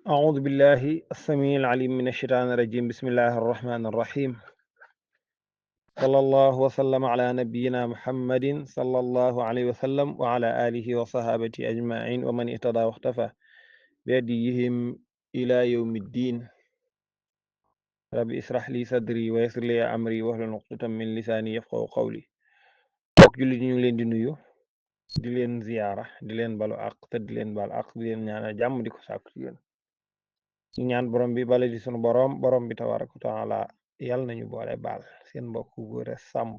أعوذ بالله السميع العليم من الشيطان الرجيم بسم الله الرحمن الرحيم صلى الله وسلم على نبينا محمد صلى الله عليه وسلم وعلى آله وصحابته أجمعين ومن اهتدى واختفى بهديهم إلى يوم الدين ربي اشرح لي صدري ويسر لي أمري واحلل عقدة من لساني يفقهوا قولي mbokk jullit ñu ngi leen di nuyu di leen ziyaara di leen balu àq te di leen bal àq di leen ñaanal jàmm di ko sàkku ci yéen ñu ñaan borom bi bala di sunu borom bi tabaraka wa taala yàlla nañu boole baal seen mbokk Gora Samb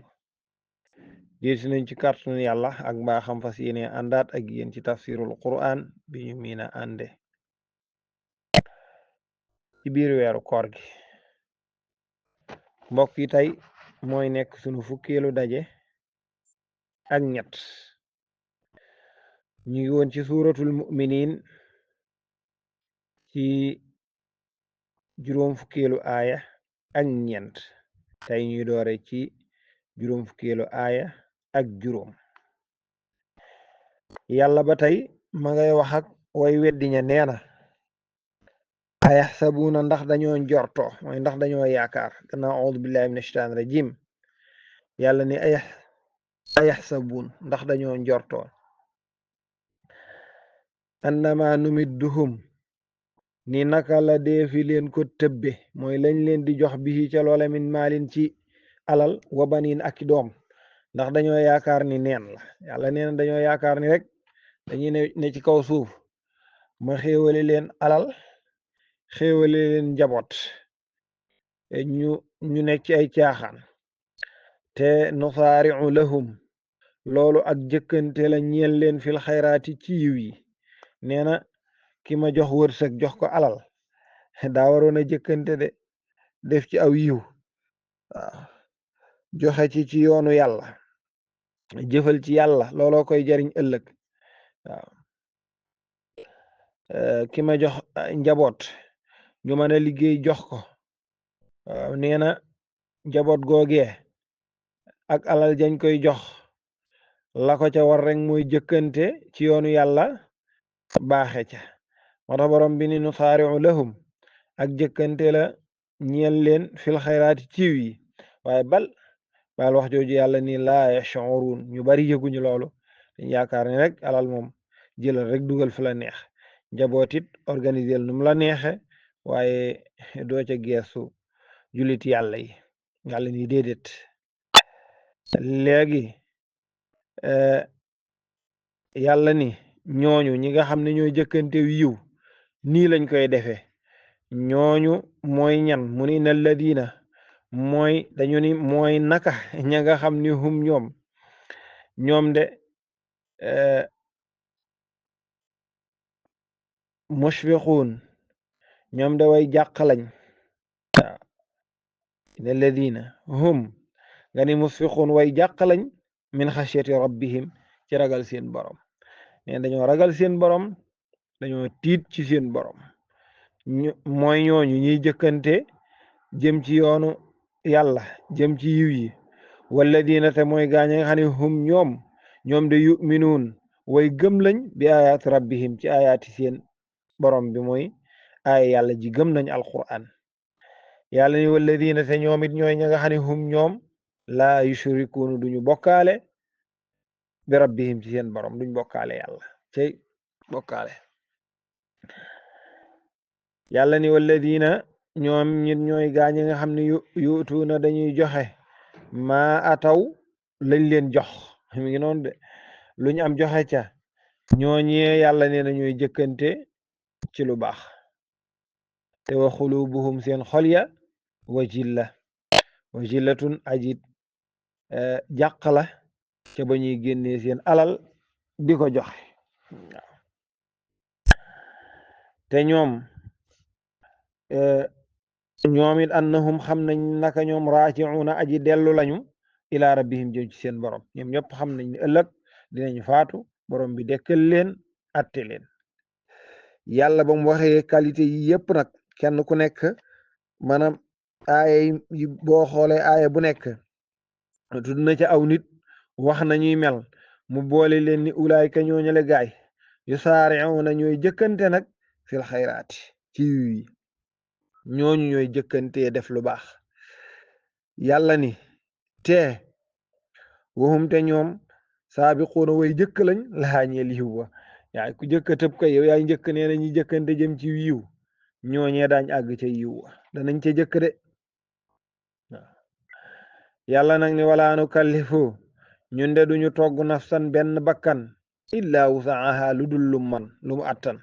déeti nañ ci kàttanu yàlla ak mbaaxam fas yéene àndaat ak yéen ci tafsirul quran bi ñu miina ànde ci biir weeru koor gi mbokk yi tey mooy nekk sunu fukkeelu daje ak ñett ñu ngi woon ci suuratul muminin ci juróom fukkeelu aaya ak ñeent tey ñuy doore ci juróom fukkeelu aaya ak juróom yàlla ba tey ma ngay wax ak way weddiña nee na ayaxsabuuna ndax dañoo njorto mooy ndax dañoo yaakaar gannaaw audu billahi min ashaitan rajim yàlla ni ayaxsabuun ndax dañoo njorto annama numidduhum ni naka la deefi leen ko tëbbe mooy lañ leen di jox bi ca loole min maalin ci alal wa baniin ak doom ndax dañoo yaakaar ni neen la yàlla nee na dañoo yaakaar ni rek dañuy ne ci kaw suuf ma xéewale leen alal xéewale leen njaboot ñu nekk ci ay caaxaan te nusaari'u lahum loolu ak jëkkante la ñeel leen fil xayraati ci yiw yi nee na ki ma jox wërsëg jox ko alal daa waroon a jëkkante de def ci aw yiw waaw joxe ci yoonu yàlla jëfal ci yàlla looloo koy jariñ ëllëg waaw ki ma jox njaboot ñu mën a liggéey jox ko waaw nee na njaboot googee ak alal jañ koy jox la ko ca war rek mooy jëkkante ci yoonu yàlla baaxe ca moo tax borom bi ni nu saari'u lahum ak jëkkante la ñeel leen fil xayraati ciw yi waaye bal wax jooju yàlla ni laa yash'urun ñu bari yëguñu loolu dañ yaakaar ni rek alal moom jëlal rek dugal fi la neex njabootit organiser num la neexe waaye doo ca geesu julit yàlla yi yàlla ni déedéet léegi yàlla ni ñooñu ñi nga xam ne ñooy jëkkante yiw nii lañ koy defee ñooñu mooy ñan mu ni na ladina mooy dañu ni mooy naka ña nga xam ni hum ñoom de mushfiquun ñoom de way jàq lañ waaw na ladina hum nga ni mushfiquun way jàq lañ min xashyati rabbihim ci ragal seen borom ne dañoo ragal seen borom dañoo tiit ci seen borom mooy ñooñu ñuy jëkkante jëm ci yoonu yàlla jëm ci yiw yi walladina te mooy gaaña nga xam ne hum ñoom de yuminuun way gëm lañ bi ayaati rabbihim ci ayaati seen borom bi mooy aaya yàlla ji gëm nañ alquran yàlla ni walladina te ñoom it ñooy ña nga xam ne hum ñoom laa yushrikuunu duñu bokkaale bi rabbihim ci seen borom duñ bokkaale yàlla cey bokkaale yàlla ni walladina ñoom ñit ñooy gaañi nga xam ne yuutuuna dañuy joxe maa ataw lañ leen jox mi ngi noonu de luñ am joxe ca ñooñee yàlla nee na ñooy jëkkante ci lu baax te wa xulubuhum seen xol ya wajillatun ajit jàq la ca ba ñuy génnee seen alal di ko joxe waaw te ñoom it annahum xam nañ naka ñoom raaji'una aji dellu lañu ila rabbihim jëm ci seen borom ñoom ñëpp xam nañ ne ëllëg dinañ faatu borom bi dekkal leen atte leen yàlla ba mu waxee qualité yi yëpp nag kenn ku nekk maanaam aaya yi boo xoolee aaya bu nekk tudd na ca aw nit wax nañuy mel mu boole leen ni ulaayka ñooñale gaay yu saari'una ñooy jëkkante nag fil xayraati ci yiw yi ñooñu ñooy jëkkantee def lu baax yàlla ni te waxum te ñoom saabiquuna way jëkk lañ laxaa ñeel yiw wa yaay ku jëkka tëb kay yow yaay njëkk nee na ñi jëkkante jëm ci yiw ñooñee daañ àgg ca yiw wa danañ ca jëkk de waaw yàlla nag ni walaa nu kallifu ñun de duñu togg nafsan benn bakkan illaa wusaaha lu dul lu man lu mu attan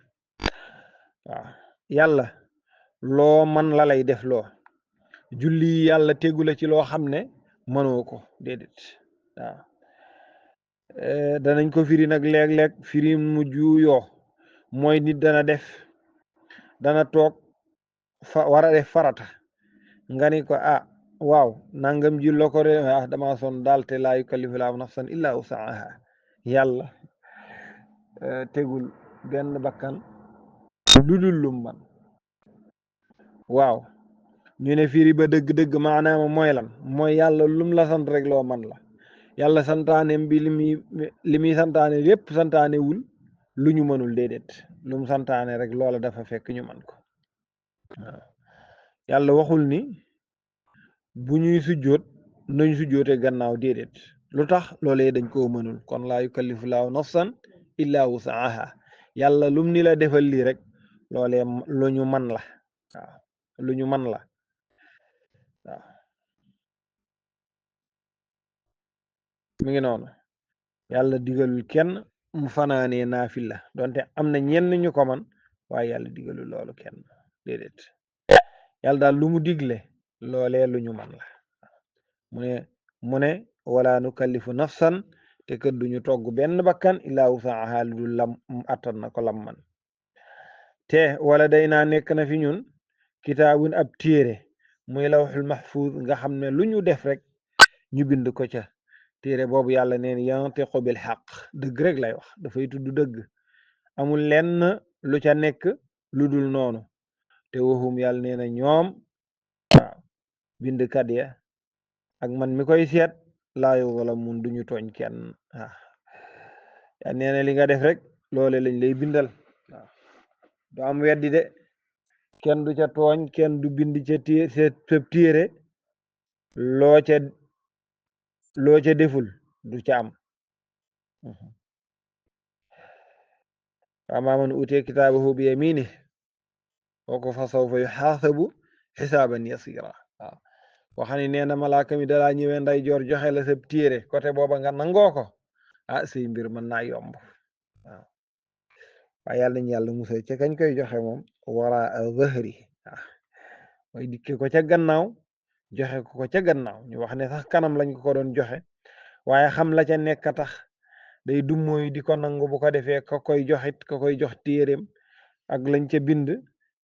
waaw yàlla loo man la lay def loo julli yàlla tegu la ci loo xam ne mënoo ko déedéet waaw danañ ko firi nag léeg-léeg firi mu juuyoo mooy nit dana toog war a def farata nga ni ko waaw nangam ji la ko de dama son daal te laa yukallifu laahu nafsan illaa wusaaha yàlla tegul benn bakkan lu dul lum man waaw ñu ne firi ba dëgg-dëgg maanaam mooy lan mooy yàlla lum la sant rek loo man la yàlla santaaneem bi li muy santaane lépp santaane wul lu ñu mënul déedéet lum santaane rek loola dafa fekk ñu man ko waaw yàlla waxul ni bu ñuy sujjóot nañ sujjóote gannaaw déedéet lu tax loolee dañ koo mënul kon laa yukallifu laahu nafsan illaa wusaaha yàlla lum ni la defal lii rek loolee lu ñu man la waaw lu ñu man la waaw mi ngi noonu yàlla digalul kenn mu fanaanee naafila donte am na ñenn ñu ko man waaye yàlla digalul loolu kenn déedéet yàlla daal lu mu digle loolee lu ñu man la mu ne wala nukallifu nafsan te kër duñu togg benn bakkan illaa wusaaha lu dul lam attan na ko lam man te wala day naa nekk na fi ñun kitaabun ab téere muy lawxul mahfuz nga xam ne lu ñu def rek ñu bind ko ca téere boobu yàlla neen yantiqu bil xaq dëgg rek lay wax dafay tudd dëgg amul lenn lu ca nekk lu dul noonu te waxum yàlla nee na ñoom waaw bindkat ya ak man mi koy seet laa yuzlamun duñu tooñ kenn waaw yaa nee na li nga def rek loole lañ lay bindal waaw du am weddi de kenn du ca tooñ kenn du bind ca téere loo ca deful du ca am amma man utiya kitaabahu bi yamini kooku fa sawfa yuxaasabu xisaaban yasira waaw waxani nee na malaaka mi dalaa ñëwee nday joor joxe la sab téere côté booba nga nangoo ko say mbir mën naa yomb waaw waaye yàlla nañu yàlla musal ca kañ koy joxe moom wara zahri waaw mooy dikke ko ca gannaaw joxe ko ca gannaaw ñu wax ne sax kanam lañ ko doon joxe waaye xam la ca nekk tax day dummóoy di ko nangu bu ko defee ka koy joxit ka koy jox téeréem ak lañ ca bind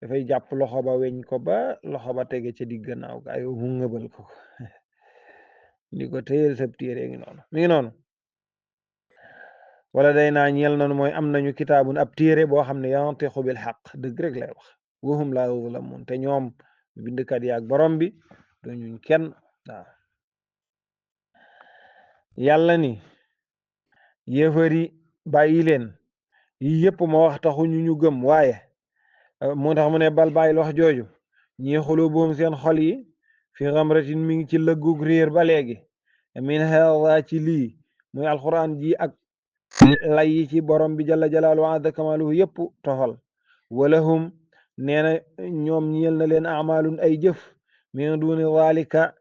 dafay jàpp loxo ba weñ ko ba loxo ba tege ca digg gannaaw ga ay mu ngëbal ko di ko téyel sab téere ngi noonu mi ngi noonu wala day naa ñeel nanu mooy am nañu kitaabun ab téere boo xam ne yantiqu bil xaq dëgg rek lay wax wahum laa yuzlamun te ñoom bindkat yi ak borom bi duñu kenn waaw yàlla ni yéefari bàyyi leen yi yëpp ma wax taxuñu ñu gëm waaye moo tax mu ne bal bàyyil wax jooju ñi xulubuhum seen xol yi fi xamratin mi ngi ci lëggug réer ba léegi min haada ci lii muy alquran ji ak lay yi ci borom bi jalla jalaalu wa azza kamaluhu yëpp tofal walahum nee na ñoom ñeel na leen amalun ay jëf min duni zalika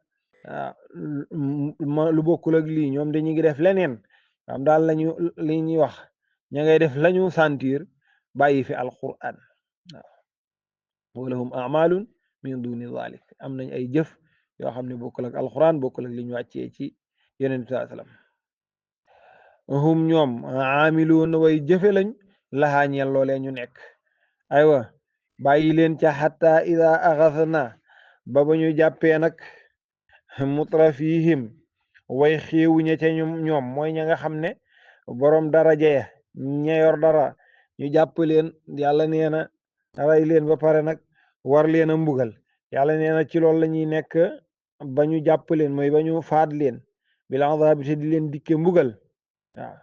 lu bokkul ak lii ñoom dañu ngi def leneen am daal lañu li ñuy wax ña ngay def lañu sentir bàyyi fi alquran walahum amalun min duni zalik am nañ ay jëf yoo xam ne bokkul ak alquran bokkul ak li ñu wàccee ci yonent bi sallam hum ñoom aamiluun way jëfe lañ laxaa ñeel loolee ñu nekk aywa bàyyi leen ca xatta ida axasna ba ñu jàppee nag mutrafihim way xéewuña ca ñoom mooy ña nga xam ne borom daraja ya ña yor dara ñu jàpp leen yàlla nee na ray leen ba pare nag war leen a mbugal yàlla nee na ci loolu la ñuy nekk ba ñu jàpp leen mooy ba ñu faat leen bil azaabi te di leen dikke mbugal waaw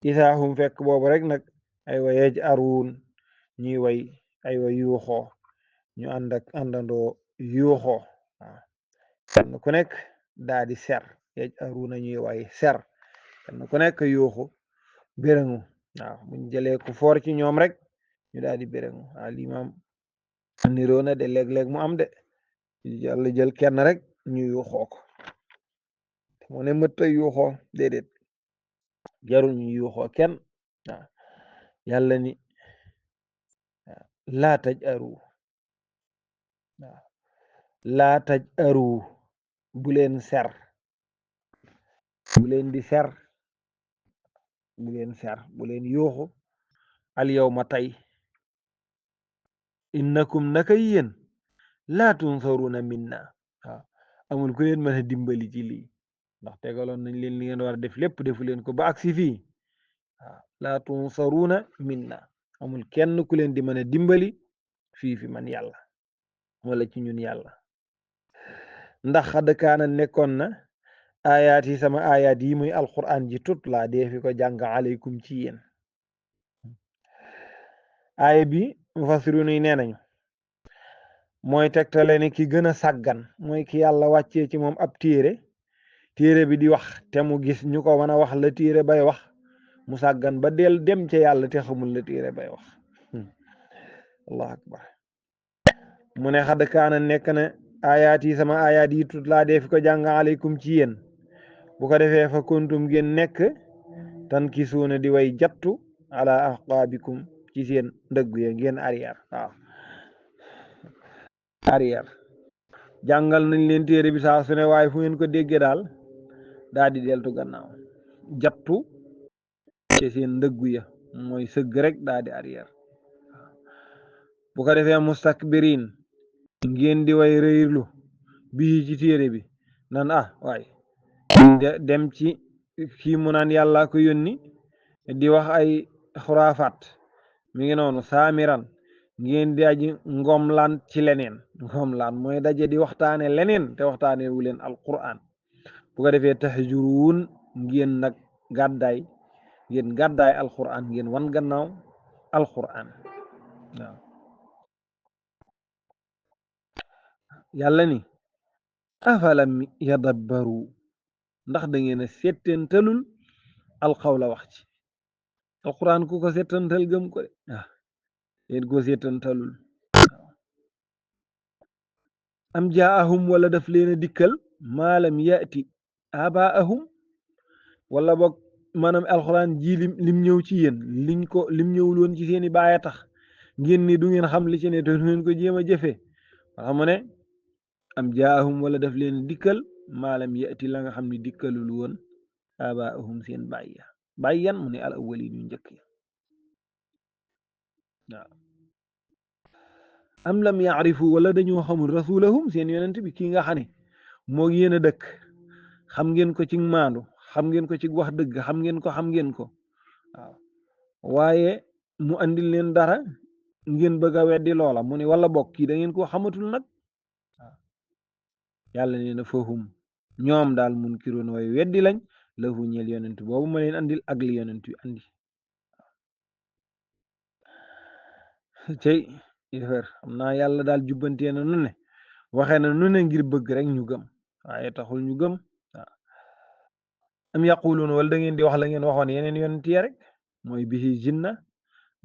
isaahum fekk boobu rek nag ay wa yaj aruun ñuy way ay wa yuuxoo ñu àndandoo yuuxoo waaw kenn ku nekk daa di ser yej aruna ñuy way ser kenn ku nekk yuuxu béréngu waaw buñ jëlee ku foor ci ñoom rek ñu daal di béréngu waaw lii moom niroo na de léeg-léeg mu am de yàlla jël kenn rek ñu yuuxoo ko mu ne mëtta yuuxoo déedéet jarul ñu yuuxoo kenn waaw yàlla ni laa taj aru waaw laa taj aru bu leen ser bu leen di ser bu leen ser bu leen yuuxu al yawma tey innakum naka yéen laa tunsaruna minna waaw amul ku leen mën a dimbali ci lii ndax tegaloon nañ leen li ngeen war a def lépp defu leen ko ba agsi fii waaw laa tunsaruna minna amul kenn ku leen di mën a dimbali fii fi man yàlla wala ci ñun yàlla ndax xadd kaana nekkoon na ayaat yi sama ayaat yi muy alquran ji tut laa dee fi ko jàng aleykum ci yéen aaya bi mufassirun yi nee nañu mooy tegtale ne ki gën a sàggan mooy ki yàlla wàccee ci moom ab téere bi di wax te mu gis ñu ko mën a wax la téere bay wax mu sàggan ba del dem ca yàlla te xamul la téere bay wax allahu akbar mu ne xadd kaana nekk na ayaat yi sama ayaat yi tut laa dee fi ko jàng aleykum ci yéen bu ko defee fa kuntum ngeen nekk tan ki suuna di way jattu ala aqaabikum ci seen ndëggu ya ngeen arrière waaw arrière jàngal nañ leen téere bi saa su ne waaye fu ngeen ko déggee daal daa di deltu gannaaw jattu ci seen ndëggu ya mooy sëgg rek daa di arrière bu ko defee mustakbirin ngeen di way rëylu bii ci téere bi nan waay dem ci kii mu naan yàlla ko yónni di wax ay xuraafaat mi ngi noonu saamiran ngeen di aji ngomlaan ci leneen ngomlaan mooy daje di waxtaane leneen te waxtaane wu leen alquran bu ko defee tahjuruun ngeen nag gàddaay alquran ngeen wan gannaaw alquran waaw yàlla ni afalam yadabbaru ndax da ngeen a settentalul alxawla wax ci alquran ku ko settantal gëm ko de yéen ko settantalul am jaahum wala daf leen a dikkal maalam yaati abaahum wala boog maanaam alxuraan ji lim ñëw ci yéen lim ñëwul woon ci seeni baaya tax ngeen ni du ngeen xam li ci ne te du ngeen ko jéem a jëfee xam ne am jaahum wala daf leen dikkal maalam yaati la nga xam ne dikkalul woon abaahum seen bàyyan mu ne al awwalin yu njëkk ya waaw am lam yaarifu wala dañoo xamul rasulahum seen yonent bi kii nga xam ne moo yéen a dëkk xam ngeen ko ci maandu xam ngeen ko ci wax dëgg xam ngeen ko waaw waaye mu andil leen dara ngeen bëgg a weddi loola mu ne wala bokk kii da ngeen ko xamatul nag waaw yàlla nee na fahum ñoom daal munkiroon way weddi lañ lahu ñeel yonent boobu ma leen andil ak li yonent yu andi cey yéefar xam naa yàlla daal jubbantee na nu ne waxee na nu ne ngir bëgg rek ñu gëm waaye taxul ñu gëm waaw am yaquluun wala da ngeen di wax la ngeen waxoon yeneen yonent yi rek mooy bihi jinna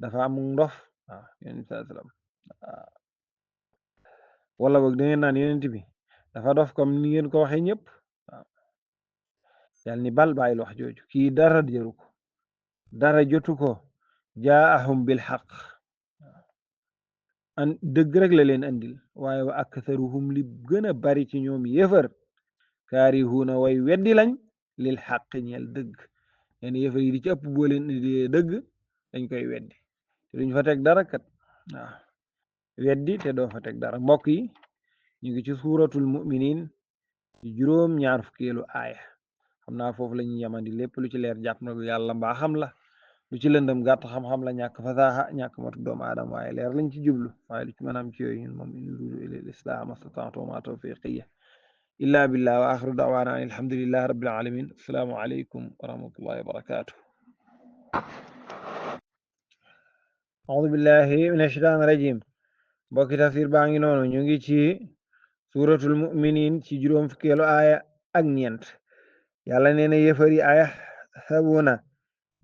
dafa am ndof waaw yonent saa sallam wala boog da ngeen naan yonent bi dafa dof comme ni ngeen ko waxee ñëpp waaw yàlla ni bal bàyyil wax jooju kii dara jëru ko dara jotu ko jaahum bil xaq an dëgg rek la leen andil waaye wa aktharuhum li gën a bari ci ñoom yëfër kaarihuuna way weddi lañ lil xaq ñeel dëgg leen yëfër yi di ci ëpp boo leen indi dëgg dañ koy weddi te duñ fa teg dara kat waaw weddi te doo fa teg dara mbokk yi ñu ngi ci suuratul muminin juróom ñaar fukkeelu aaya xam naa foofu la ñuy yamandi lépp lu ci leer jàpp na ko yàlla mbaa xam la lu ci lëndëm gàtt xam-xam la ñàkk fasaaxa ñàkk matu doomu aadama waaye leer lañ ci jublu waaye lu ci mën a am ci yooyu ñun moom in uriidu illa al-islaaha mastata'tu wa ma tawfiqiyya illa billah wa axiru da'waana an alhamdulillahi rabbil alamin assalaamu aleykum wa rahmatullahi wa barakatuh a'uudu billahi mina shaytaani rajim mbokki tafsir baa ngi noonu ñu ngi ci suratul muminin ci juróom fukkeelu aaya ak ñeent. yàlla nee na yëfar yi aya sabuna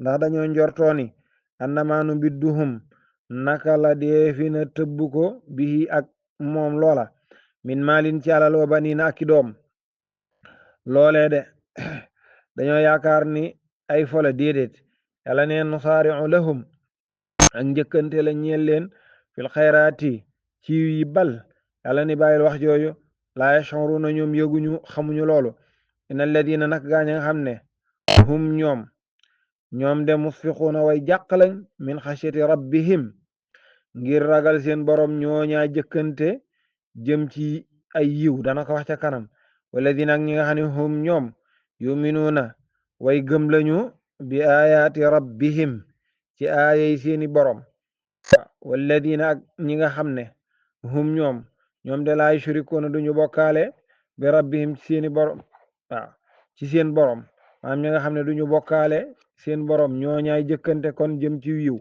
ndax dañoo njortooni annamaanu bidduhum naka la deefina tëbb ko bihi ak moom loola min maalin ci alal wa baniina ak ki doom loolee de dañoo yaakaar ni ay fola déedéet. yàlla neen nusaari'u lahum ak njëkkante la ñeel leen fil xayraati ci yi bal yàlla ni bàyyil wax jooju laa yash'uruuna ñoom yëguñu xamuñu loolu. inna alladina nag gaañ nga xam ne hum ñoom de musfiquuna way jàq lañ min xashyati rabbihim ngir ragal seen borom ñooñaa jëkkante jëm ci ay yiw dana ko wax ca kanam. walladina ak ñi nga xam ne hum ñoom yuminuuna way gëm lañu bi ayaati rabbihim ci aayay seeni borom. walladina ak ñi nga xam ne hum ñoom de laa yushrikuuna duñu bokkaale bi rabbihim ci seeni borom. ci seen borom maanaam ñi nga xam ne duñu bokkaale seen borom ñooñaay jëkkante kon jëm ci yiw.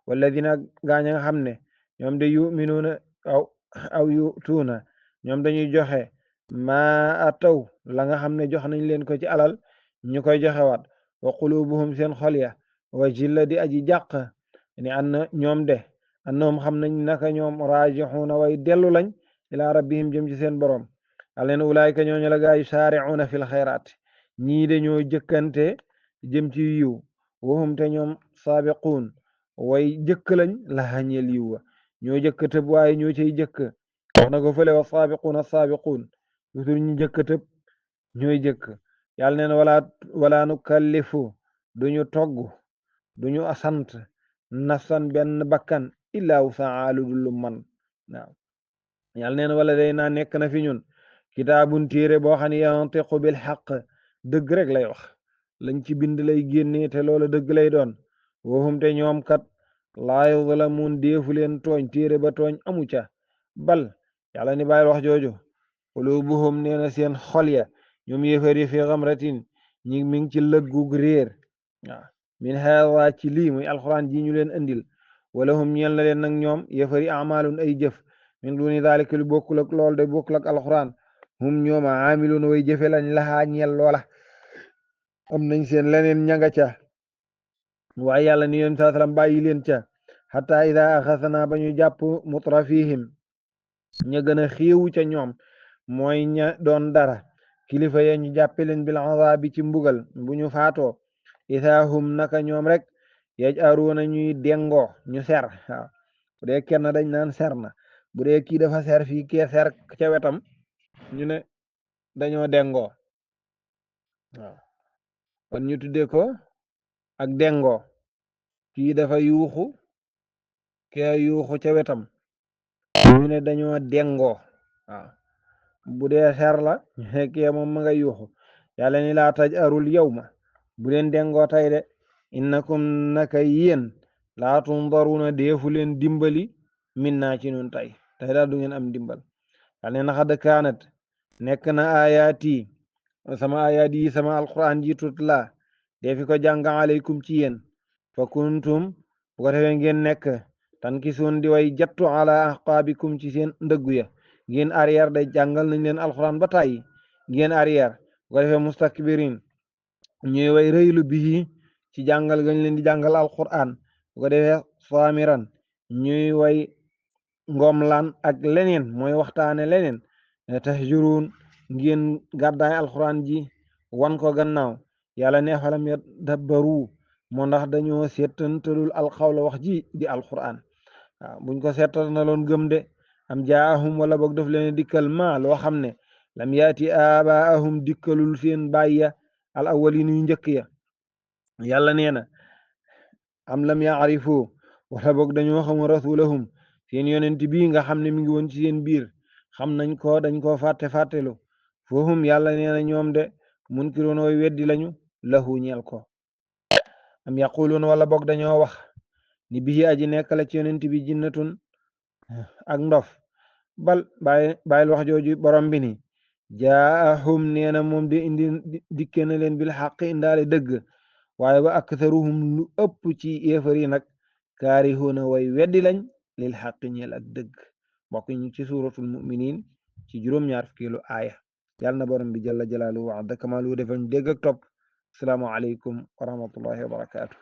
walladina gaa ña nga xam ne ñoom de yuminuuna aw yutuuna ñoom dañuy joxe maa ataw la nga xam ne jox nañ leen ko ci alal ñu koy joxewaat. wa qulubuhum seen xol ya wajilla di aji jàq ni ñoom de annahum xam nañ naka ñoom raajixuuna way dellu lañ ilaa rabbihim jëm ci seen borom. yàlla neen ulaayika ñooñu la gaa yu saari'uuna fil xayraat ñii dañoo jëkkante jëm ci yiw wahum te ñoom saabiquun way jëkk lañ la ñeel yiw wa ñoo jëkk tëb waaye ñoo cay jëkk wax na ko fële wa saabiquuna saabiquun toujours ñu jëkk tëb ñooy jëkk. yàlla neen wala nukallifu duñu togg duñu sant nafsan benn bakkan illaa wusahaa lu dul lu man. waaw yàlla neen wala day naa nekk na fi ñun kitaabun téere boo xam ne yantiqu bil xaq dëgg rek lay wax lañ ci bind lay génnee te loola dëgg lay doon. wahum te ñoom kat laa yuzlamuun deefu leen tooñ téere ba tooñ amu ca. bal yàlla ni bàyyil wax jooju qulubuhum nee na seen xol ya ñoom yéefari fi xamratin ñi mi ngi ci lëggug réer. min haada ci lii muy alxuraan ji ñu leen andil wala hum ñeel na leen nag ñoom yéefari amalun ay jëf min duni daalika lu bokkul ak lool de bokkul ak alxuraan hum ñoom aamiluun way jëfe lañ laxaa ñeel loola am nañ seen leneen ñanga ca waaye yàlla ni yonent saa sallam bàyyi leen ca xataa ida axasna ba ñu jàpp mutrafihim ña gën a xéewu ca ñoom mooy ña doon dara kilifa ya ñu jàppe leen bil azaabi ci mbugal bu ñu faatoo isaa hum naka ñoom rek yaj aruuna ñuy dengoo ñu ser. waaw bu dee kenn dañ naan ser na bu dee kii dafa ser fii kee ser ca wetam ñu ne dañoo dengoo. waaw kon ñu tuddee ko ak dengoo kii dafa yuuxu kee yuuxu ca wetam ñu ne dañoo dengoo. waaw bu dee ser la ñu ne kee moom ma nga yuuxu. yàlla ni laa taj arul yawma bu leen dengoo tay de innakum naka yéen laa tundaruna deefu leen dimbali min naa ci nun tay daal du ngeen am dimbal. yàlla ne naxad kaanat nekk na ayaati sama ayaat yi sama alquran ji tutla defi ko jàng aleykum ci yéen fa kuntum bu ko defee ngeen nekk tan ki suun di way jattu ala aqaabikum ci seen ndëggu ya ngeen arrière day jàngal nañ leen alquran ba tàyyi ngeen arrière bu ko defee mustakbirin ñuy way rëylu bii ci jàngal gañ leen di jàngal alquran bu ko defee saamiran ñuy way ngomlaan ak leneen mooy waxtaane leneen tahjuruun ngeen gàddaay alquran ji wan ko gannaaw. yàlla ne falam yadabbaru moo ndax dañoo seetantalul alxawla wax ji di alquran. waaw buñ ko seetal na loon gëm de am jaahum wala boog daf leen dikkal ma loo xam ne lam yaati abaahum dikkalul seen bàyya al awwalin yu njëkk ya. yàlla nee na am lam yaarifu wala boog dañoo xamul rasulahum seen yonent bii nga xam ne mi ngi woon ci seen biir xam nañ ko dañ koo fàttelu foohum yàlla nee na ñoom de munkiroon way weddi lañu lahu ñeel ko. am yaquluun wala boog dañoo wax ni bii aji nekk la ci yonent bi jinnatun ak ndof. bal bàyyil wax jooju borom bi ni jaahum nee na moom de indi dikke na leen bil xaq indaale dëgg waaye wa aktharuhum lu ëpp ci yéefar yi nag kaarihuuna way weddi lañ lil xaq ñeel ak dëgg. mbokk ñu ci suuratul muminin ci juróom-ñaar fukkeelu aaya yàlla na borom bi jalla jalaaluhu wa azza kamaaluhu defal ñu dégg ak topp assalaamu aleykum wa rahmatullahi wa barakaatu